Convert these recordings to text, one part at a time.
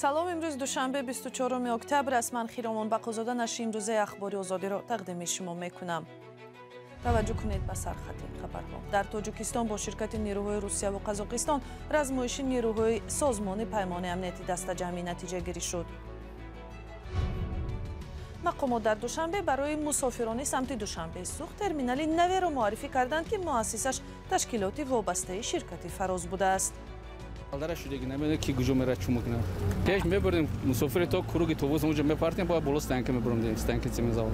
Салом, имрӯз душанбе 24 октябр аст. Ман Хиромон Бақозода нашри имрӯзаи Ахбори Озодиро тақдими шумо мекунам. Таваҷҷӯҳ кунед ба сархати хабарҳо. Дар Тоҷикистон бо ширкати нерӯҳои Русия ва Қазоқистон размоиши нерӯҳои созмони Паймони амнияти дастаҷамъӣ натиҷагирӣ шуд. Мақомот дар Душанбе барои мусофирони самти Душанбе Суғд терминали наверо муаррифӣ карданд, ки муассисаш ташкилоти вобастаи ширкати Фароз будааст. Алдара шудагӣ намедонем, ки куҷо мерад, чӣ мекунад. Пеш мебурдем мусофири то круги тобус, онҷо мепартем, бояд боло стоянка мебурдем, стоянка цементзавод.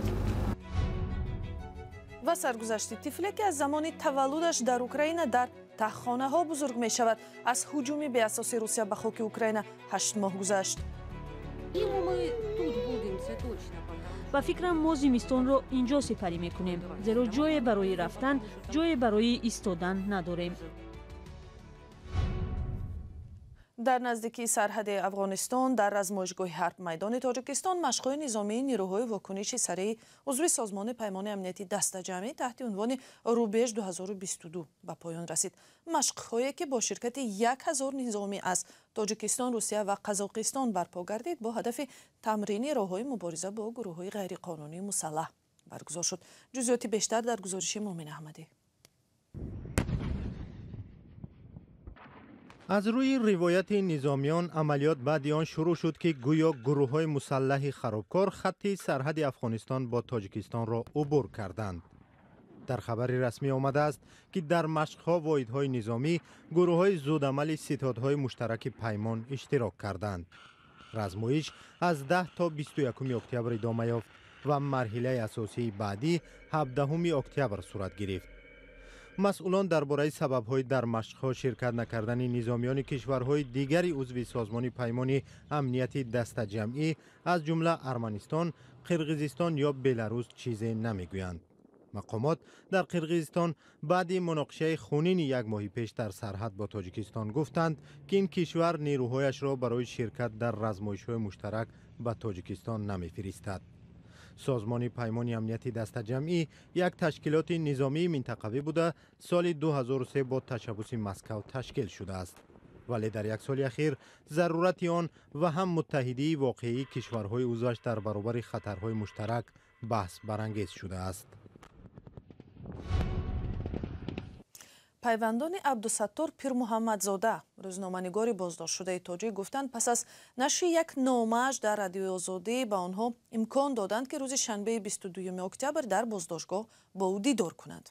Ва саргузашти тифле, ки аз замони таваллудаш дар Украина дар таҳхонаҳо бузург мешавад. Аз ҳуҷуми беасоси Русия ба хоки Украина 8 моҳ гузашт. Ба фикрам, мо зимистонро инҷо сипарӣ мекунем, зеро ҷое барои рафтан, ҷое барои истодан надорем. Дар наздикии сарҳади Афғонистон, дар размоишгоҳи Ҳарб-майдони Тоҷикистон, машқҳои низомии нерӯҳои вокуниши сареи узви созмони Паймони амнияти дастаҷамъӣ таҳти унвони «Рубеж 2022» ба поён расид. Машқҳое, ки бо ширкати 1000 низомӣ аз Тоҷикистон, Русия ва Қазоқистон барпо гардид, бо ҳадафи тамрини роҳҳои мубориза бо гурӯҳҳои ғайриқонунии мусаллаҳ баргузор шуд. Ҷузъиёти бештар дар гузориши Муъмин Аҳмадӣ. Аз рӯи ривояти низомиён, амалиёт баъди он шурӯъ шуд, ки гӯё гурӯҳҳои мусаллаҳи харобкор хатти сарҳади Афғонистон бо Тоҷикистонро убур карданд. Дар хабари расмӣ омадааст, ки дар машқҳо воҳидҳои низомӣ, гурӯҳҳои зудамали ситодҳои муштараки паймон иштирок карданд. Размоиш аз 10 то 21 октябр идома ёфт ва марҳилаи асосии баъдӣ 17 октябр сурат гирифт. Масъулон дар бораи сабабҳои дар машқҳо ширкат накардани низомиёни кишварҳои дигари узви созмони Паймони амнияти дастаҷамъӣ, аз ҷумла Арманистон, Қирғизистон ё Беларус, чизе намегӯянд. Мақомот дар Қирғизистон баъди муноқишаи хунини як моҳи пеш дар сарҳад бо Тоҷикистон гуфтанд, ки ин кишвар нерӯҳояшро барои ширкат дар размоишҳои муштарак ба Тоҷикистон намефиристад. Созмони Паймони амнияти дастаҷамъӣ як ташкилоти низомии минтақавӣ буда, соли 2003 бо ташаббуси Москав ташкил шудааст, вале дар як соли ахир зарурати он ва ҳам муттаҳидии воқеии кишварҳои узваш дар баробари хатарҳои муштарак баҳс барангез шудааст. Пайвандони Абдусаттор Пирмуҳаммадзода, рӯзноманигори боздоштшудаи тоҷик, гуфтанд, пас аз нашри як номааш дар Радиои Озодӣ ба онҳо имкон доданд, ки рӯзи шанбеи 22 октябр дар боздоштгоҳ бо ӯ дидор кунанд.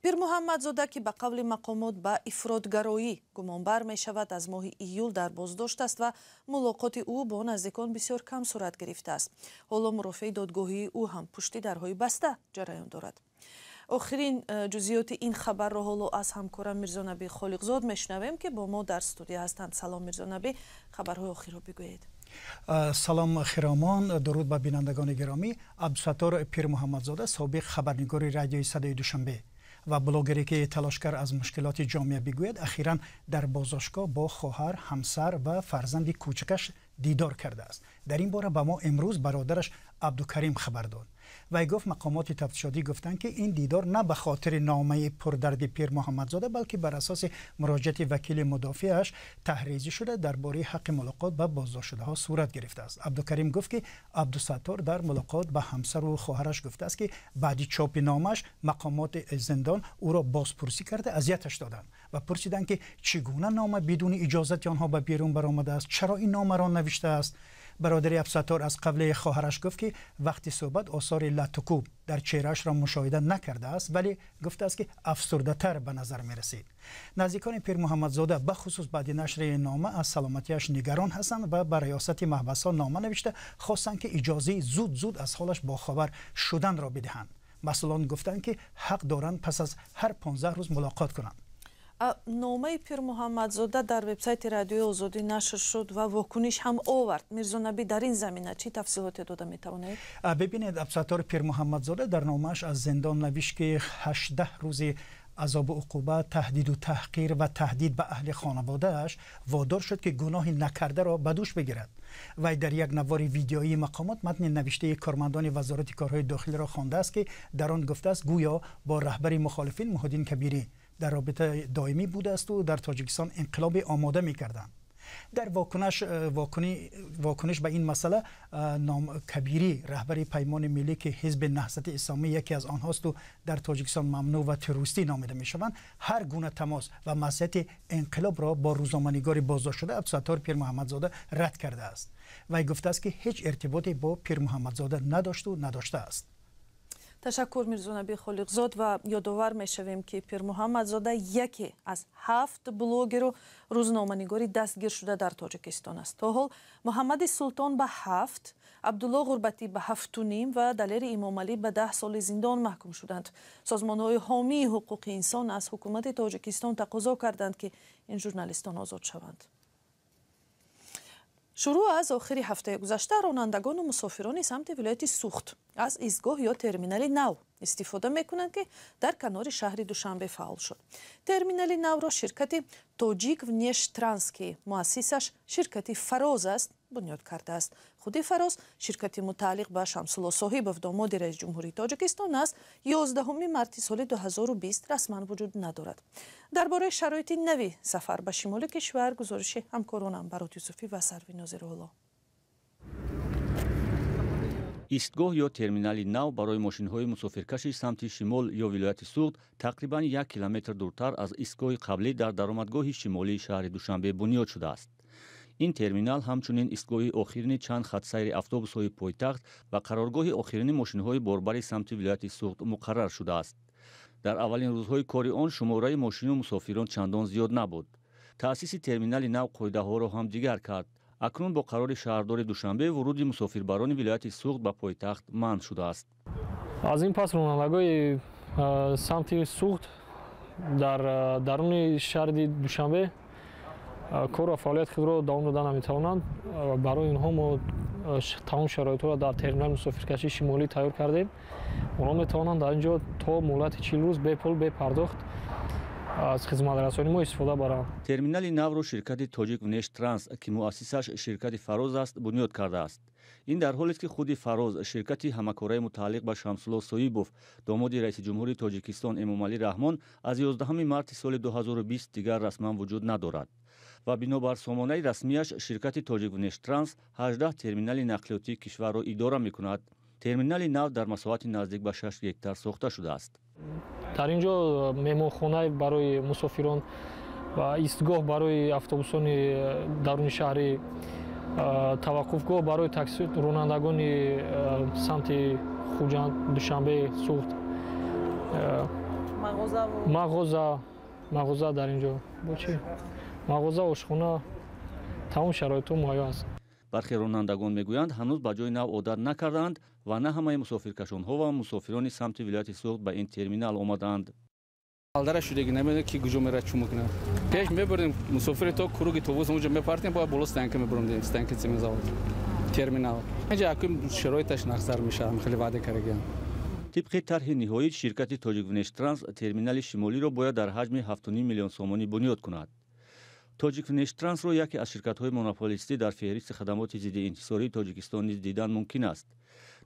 Пирмуҳаммадзода, ки ба қавли мақомот ба ифротгароӣ гумонбар мешавад, аз моҳи июл дар боздошт аст ва мулоқоти ӯ бо наздикон бисёр кам сурат гирифтааст. Ҳоло мурофиаи додгоҳии ӯ ҳам пушти дарҳои баста ҷараён дорад. Охирин ҷузъиёти ин хабарро ҳоло аз ҳамкорам Мирзонаби Холиқзод мешунавем, ки бо мо дар студия ҳастанд. Салом, Мирзонаби, хабарҳои охирро бигӯед. Салом, Хиромон, дуруд ба бинандагони гиромӣ. Абдусаттор Пирмуҳаммадзода, собиқ хабарнигори Радиои Садои Душанбе ва блогере, ки талош кард аз мушкилоти ҷомеа бигӯяд, ахиран дар боздоштгоҳ бо хоҳар, ҳамсар ва фарзанди кӯчакаш дидор кардааст. Дар ин бора ба мо имрӯз бародараш Абдукарим хабар дод. Вай гуфт, мақомоти тафтишотӣ гуфтанд, ки ин дидор на ба хотири номаи пурдарди Пирмуҳаммадзода, балки бар асоси муроҷиати вакили мудофиаш таҳризӣ шуда дар бораи ҳаққи мулоқот ба боздоштшудаҳо сурат гирифтааст. Абдукарим гуфт, ки Абдусаттор дар мулоқот ба ҳамсару хоҳараш гуфтааст, ки баъди чопи номааш мақомоти зиндон ӯро бозпурсӣ карда, азияташ доданд ва пурсиданд, ки чӣ гуна нома бидуни иҷозати онҳо ба берун баромадааст, чаро ин номаро навиштааст. Бародари Абдусаттор аз қавли хоҳараш гуфт, ки вақти суҳбат осори латукӯб дар чеҳраашро мушоҳида накардааст, вале гуфтааст, ки афсурдатар ба назар мерасид. Наздикони Пирмуҳаммадзода, бахусус баъди нашри нома, аз саломатиаш нигарон ҳастанд ва ба риёсати маҳбасҳо нома навишта хостанд, ки иҷозаи зуд зуд аз ҳолаш бохабар шуданро бидиҳанд. Масъулон гуфтанд, ки ҳақ доранд пас аз ҳар 15 рӯз мулоқот кунанд. Номаи Пирмуҳаммадзода дар вебсайти Радиои Озодӣ нашр шуд ва вокуниш ҳам овард. Мирзонаби, дар ин замина чӣ тафсилоте дода метавонед? Бибинед, Абдусаттор Пирмуҳаммадзода дар номааш аз зиндон навишт, ки 18 рӯзи азобу уқубат, таҳдиду таҳқир ва таҳдид ба аҳли хонаводааш водор шуд, ки гуноҳи накардаро ба дӯш бигирад. Вай дар як навори видеоии мақомот матни навиштаи кормандони Вазорати корҳои дохилиро хондааст, ки дар он гуфтааст, гӯё бо раҳбари мухолифин Муҳиддин Кабирӣ дар робитаи доимӣ будаасту дар Тоҷикистон инқилоби омода мекарданд. Дар واکنش به این مسئله نام کبیری رهبر پیمان ملی که حزب نهضت اسلامی یکی از آنهاست و در تاجیکستان ممنوع و تروریستی نامیده میشوند، هر گونه تماس و مسئله انقلاب را با روزنامه‌نگار بازداشت شده عبدالستار پیرمحمدزاده رد کرده است و گفته است که هیچ ارتباطی با پیرمحمدزاده نداشت و نداشته است. Ташаккур, Мирзонаби Холиқзод, ва ёдовар мешавем, ки Пирмуҳаммадзода яке аз 7 блогеру рӯзноманигори дастгиршуда дар Тоҷикистон аст. То ҳол Муҳаммади Султон ба 7, Абдулло Ғурбатӣ ба 7.5 ва Далери Имомалӣ ба 10 соли зиндон маҳкум шуданд. Созмонҳои ҳомии ҳуқуқи инсон аз ҳукумати Тоҷикистон тақозо карданд, ки ин журналистон озод шаванд. Шурӯъ аз охири ҳафтаи гузашта ронандагону мусофирони самти вилояти Сухт аз истгоҳ ё терминали нав истифода мекунанд, ки дар канори шаҳри Душанбе фаъол шуд. Терминали навро ширкати Тоҷик Внештранс, ки муассисаш ширкати Фароз аст, бунёд кардааст. Худи Фароз, ширкати мутааллиқ ба Шамсулло Соҳибов, домоди раиси ҷумҳурии Тоҷикистон аст, 11 марти соли 2020 расман вуҷуд надорад. Дар бораи шароити нави сафар ба шимоли кишвар гузориши ҳамкоронам Барот Юсуфӣ ва Сарви Нозирулло. Истгоҳ ё терминали нав барои мошинҳои мусофиркаши самти шимол ё вилояти Суғд тақрибан 1 километр дуртар аз истгоҳи қаблӣ дар даромадгоҳи шимолии шаҳри Душанбе бунёд шудааст. Ин терминал ҳамчунин истгоҳи охирини чанд хатсайри автобусҳои пойтахт ва қароргоҳи охирини мошинҳои борбари самти вилояти Суғд муқаррар шудааст. Дар аввалин рӯзҳои кори он шумораи мошину мусофирон чандон зиёд набуд. Таъсиси терминали нав қоидаҳоро ҳам дигар кард. Акнун бо қарори шаҳрдори Душанбе вуруди мусофирбарони вилояти Суғд ба пойтахт манъ шудааст. Аз ин пас ронандагои самти Суғд дар даруни шаҳри Душанбе кор ва фаъолияти худро давом дода наметавонанд. Барои инҳо мо тамом шароитҳоро дар терминали мусофиркашии шимолӣ тайёр кардем. Онҳо метавонанд дар ин ҷо то муҳлати 40 рӯз бепул, бепардохт аз хизматрасонии мо истифода баранд. Терминали навро ширкати Тоҷик Внештранс, ки муассисаш ширкати Фароз аст, бунёд кардааст. Ин дар ҳолест, ки худи Фароз, ширкати ҳамакораи мутааллиқ ба Шамсулло Соҳибов, домоди раиси ҷумҳури Тоҷикистон Эмомалӣ Раҳмон, аз 11 марти соли 2020 дигар расман вуҷуд надорад. Ва бинобар сомонаи расмияш ширкати Тоҷик Внештранс 18 терминали нақлиётии кишварро идора мекунад. Терминали нав дар масоҳати наздик ба 6 гектар сохта шудааст. Дар ин ҷо меҳмонхона барои мусофирон ва истгоҳ барои автобусони даруни шаҳрӣ, таваққуфгоҳ барои такси ронандагони самти Хуҷанд, Душанбе, Суғд, мағоза дар ин ҷо бо чӣ? Мағоза, ошхона, тамом шароитҳо муҳайё аст. Бархе ронандагон мегӯянд, ҳанӯз ба ҷои нав одат накардаанд ва на ҳамаи мусофиркашонҳо ва мусофирони самти вилояти Суғд ба ин терминал омадаанд. Алдара шудагӣ намедонем, ки куҷо мерад, чӣ мекунад. Пеш мебурдем мусофири то круги тобус, онҷо мепартем, бояд боло стоянка мебуромдем, стоянка цементзавод, терминал. Инҷа акун шароиташ нақсар мешавад, хеле ваъда кардагиам. Тибқи тарҳи ниҳоӣ ширкати Тоҷиквнештранс терминали шимолиро бояд дар ҳаҷми 7,5 миллион сомонӣ бунёд кунад. Тоҷиквнештрансро яке аз ширкатҳои монополистӣ дар феҳристи хадамоти зидди инҳисории Тоҷикистон низ дидан мумкин аст.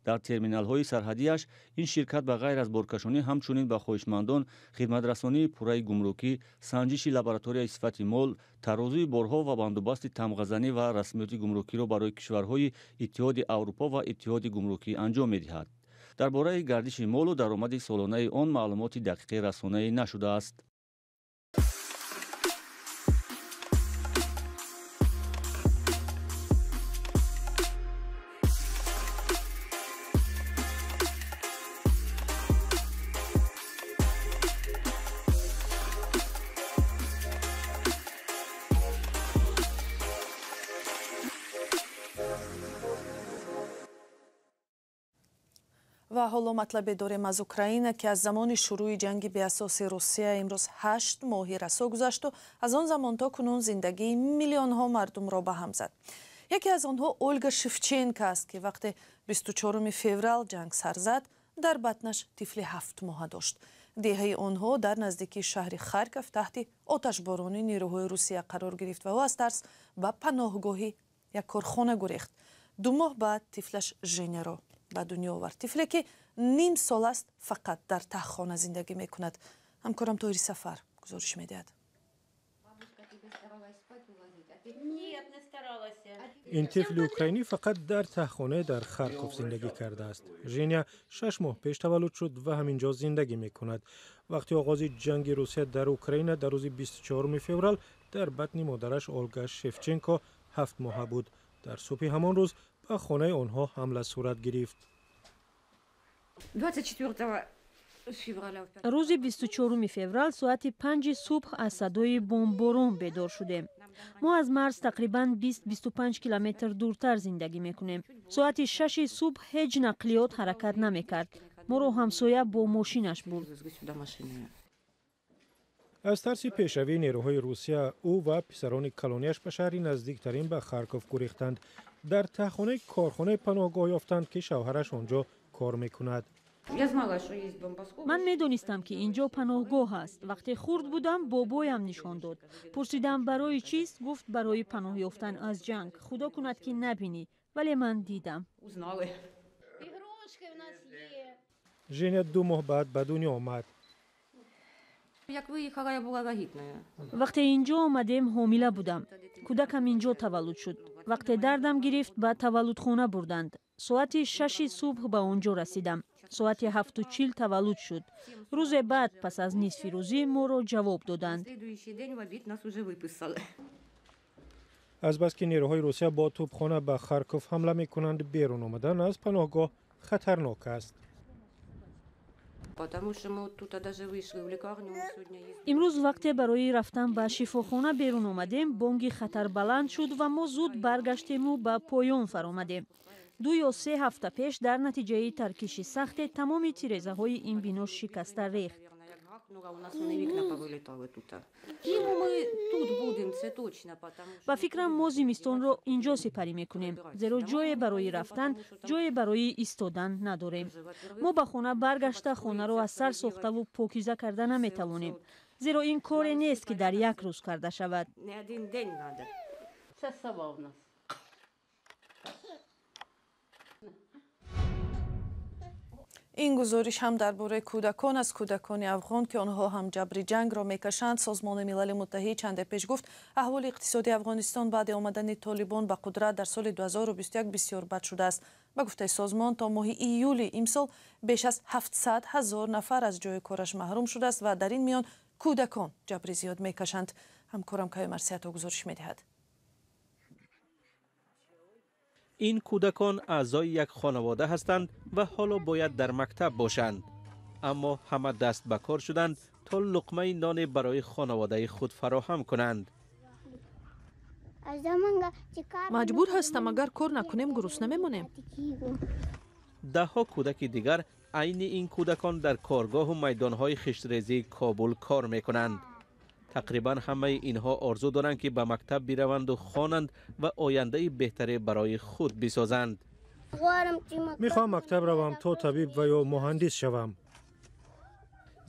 Дар терминалҳои сарҳадиаш ин ширкат ба ғайр аз боркашонӣ ҳамчунин ба хоҳишмандон хидматрасонии пурраи гумрукӣ, санҷиши лабораторияи сифати мол, тарозуи борҳо ва бандубасти тамғазанӣ ва расмиёти гумрукиро барои кишварҳои Иттиҳоди Аврупо ва Иттиҳоди гумрукӣ анҷом медиҳад. Дар бораи гардиши молу даромади солонаи он маълумоти дақиқи расонаӣ нашудааст. Ва ҳоло матлабе дорем аз Украина, ки аз замони шурӯи ҷанги беасоси Русия имрӯз 8 моҳи расо гузашту аз он замон то кунун зиндагии миллионҳо мардумро ба ҳам зад. Яке аз онҳо Ольга Шевченко аст, ки вақте 24 феврал ҷанг сар зад, дар батнаш тифли 7 моҳа дошт. Деҳаи онҳо дар наздикии шаҳри Харков таҳти оташборони нерӯҳои Русия қарор гирифт ва ӯ аз тарс ба паноҳгоҳи як корхона гурехт. 2 моҳ баъд тифлаш Женяро ба дунё овард. Тифле ки ним сол аст фақат дар таҳхона зиндагӣ мекунад. Ҳамкорам Тоҳири Сафар гузориш медиҳад. Ин тифли украинӣ фақат дар таҳхона дар Харков зиндагӣ кардааст. Женя 6 моҳ пеш таваллуд шуд ва ҳамин ҷо зиндагӣ мекунад. Вақти оғози ҷанги Русия дар Украина дар рӯзи 24 феврал дар батни модараш Олга Шевченко 7 моҳа буд. Дар субҳи ҳамон рӯз ба хонаи онҳо ҳамла сурат гирифт. Рӯзи 24 феврал соати 5 субҳ аз садои бомборон бедор шудем. Мо аз марз тақрибан 20-25 километр дуртар зиндагӣ мекунем. Соати 6 субҳ ҳеҷ нақлиёт ҳаракат намекард. Моро ҳамсоя бо мошинаш бурд. Аз тарси пешравии нерӯҳои Русия ӯ ва писарони калонияш ба шаҳри наздиктарин ба Харков гурехтанд. Дар таҳхонаи корхонаи паноҳгоҳ ёфтанд, ки шавҳараш он ҷо кор мекунад. Ман медонистам, ки ин ҷо паноҳгоҳ аст. Вақте хурд будам, бобоям нишон дод. Пурсидам, барои чист? Гуфт, барои паноҳ ёфтан аз ҷанг. Худо кунад, ки набинӣ. Вале ман дидам. Женя 2 моҳ баъд ба дунё омад. Вақте ин ҷо омадем, ҳомила будам. Кӯдакам ин ҷо таваллуд шуд. Вақте дардам гирифт, ба таваллудхона бурданд. Соати 6 субҳ ба он ҷо расидам. Соати 7:40 таваллуд шуд. Рӯзе баъд, пас аз нисфи рӯзӣ, моро ҷавоб доданд. Азбаски нерӯҳои Русия бо тӯбхона ба Харков ҳамла мекунанд, берун омадан аз паноҳгоҳ хатарнок аст. Имрӯз вақте барои рафтан ба шифохона берун омадем, бонги хатар баланд шуд ва мо зуд баргаштему ба поён фаромадем. 2 ё 3 ҳафта пеш дар натиҷаи таркиши сахте тамоми тирезаҳои ин бино шикаста рехт. Ба фикрам, мо зимистонро ин ҷо сипарӣ мекунем, зеро ҷое барои рафтан, ҷое барои истодан надорем. Мо ба хона баргашта хонаро аз сар сохтаву покиза карда наметавонем, зеро ин коре нест, ки дар як рӯз карда шавад. Ин гузориш ҳам дар бораи кӯдакон аст, кӯдакони афғон, ки онҳо ҳам ҷабри ҷангро мекашанд. Созмони Милали Муттаҳид чанде пеш гуфт, аҳволи иқтисодии Афғонистон баъди омадани Толибон ба қудрат дар соли 2021 бисёр бад шудааст. Ба гуфтаи созмон, то моҳи июли имсол беш аз 700 ҳазор нафар аз ҷои кораш маҳрум шудааст ва дар ин миён кӯдакон ҷабри зиёд мекашанд. Ҳамкорам Каё Марсиято гузориш медиҳад. Ин кӯдакон аъзои як хонавода ҳастанд ва ҳоло бояд дар мактаб бошанд. Аммо ҳама даст ба кор шуданд то луқмаи ноне барои хонаводаи худ фароҳам кунанд. Маҷбур ҳастам, агар кор накунем гурусна мемонем. Даҳҳо кӯдаки дигар айни ин кӯдакон дар коргоҳу майдонҳои хиштрезии Кобул кор мекунанд. Тақрибан ҳамаи инҳо орзу доранд, ки ба мактаб бираванду хонанд ва ояндаи беҳтаре барои худ бисозанд. Мехоҳам мактаб равам то табиб ва ё муҳандис шавам.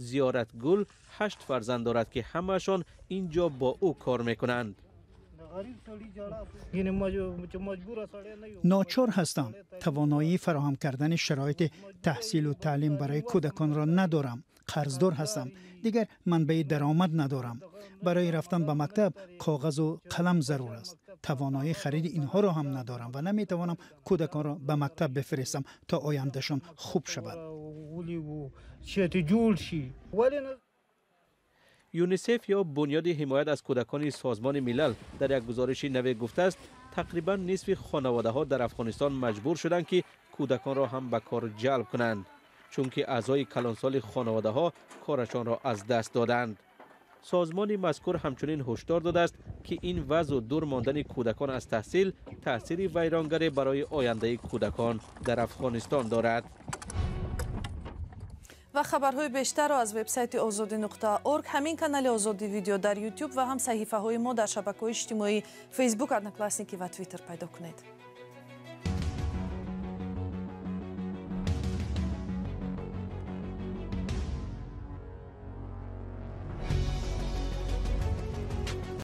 Зиёратгул 8 фарзанд дорад, ки ҳамаашон ин ҷо бо ӯ кор мекунанд. Ночор ҳастам. Тавоноии фароҳам кардани шароити таҳсилу таълим барои кӯдаконро надорам. Қарздор ҳастам. Дигар манбаи даромад надорам. Барои рафтан ба мактаб коғазу қалам зарур аст. Тавоноии хариди инҳоро ҳам надорам ва наметавонам кӯдаконро ба мактаб бифиристам то ояндашон хуб шавад. ЮНИСЕФ ё Бунёди ҳимоят аз кӯдакони Созмони Милал дар як гузориши наве гуфтааст, тақрибан нисфи хонаводаҳо дар Афғонистон маҷбур шуданд, ки кӯдаконро ҳам ба кор ҷалб кунанд, чунки аъзои калонсоли хонаводаҳо корашонро аз даст доданд. Созмони мазкур ҳамчунин ҳушдор додааст, ки ин вазъу дур мондани кӯдакон аз таҳсил таъсири вайронгаре барои ояндаи кӯдакон дар Афғонистон дорад. Ва хабарҳои бештарро аз вебсайти ozodi.org, ҳамин канали Озодӣ видео дар YouTube ва ҳам саҳифаҳои мо дар шабакаҳои иҷтимоӣ Facebook, Одноклассники ва Twitter пайдо кунед.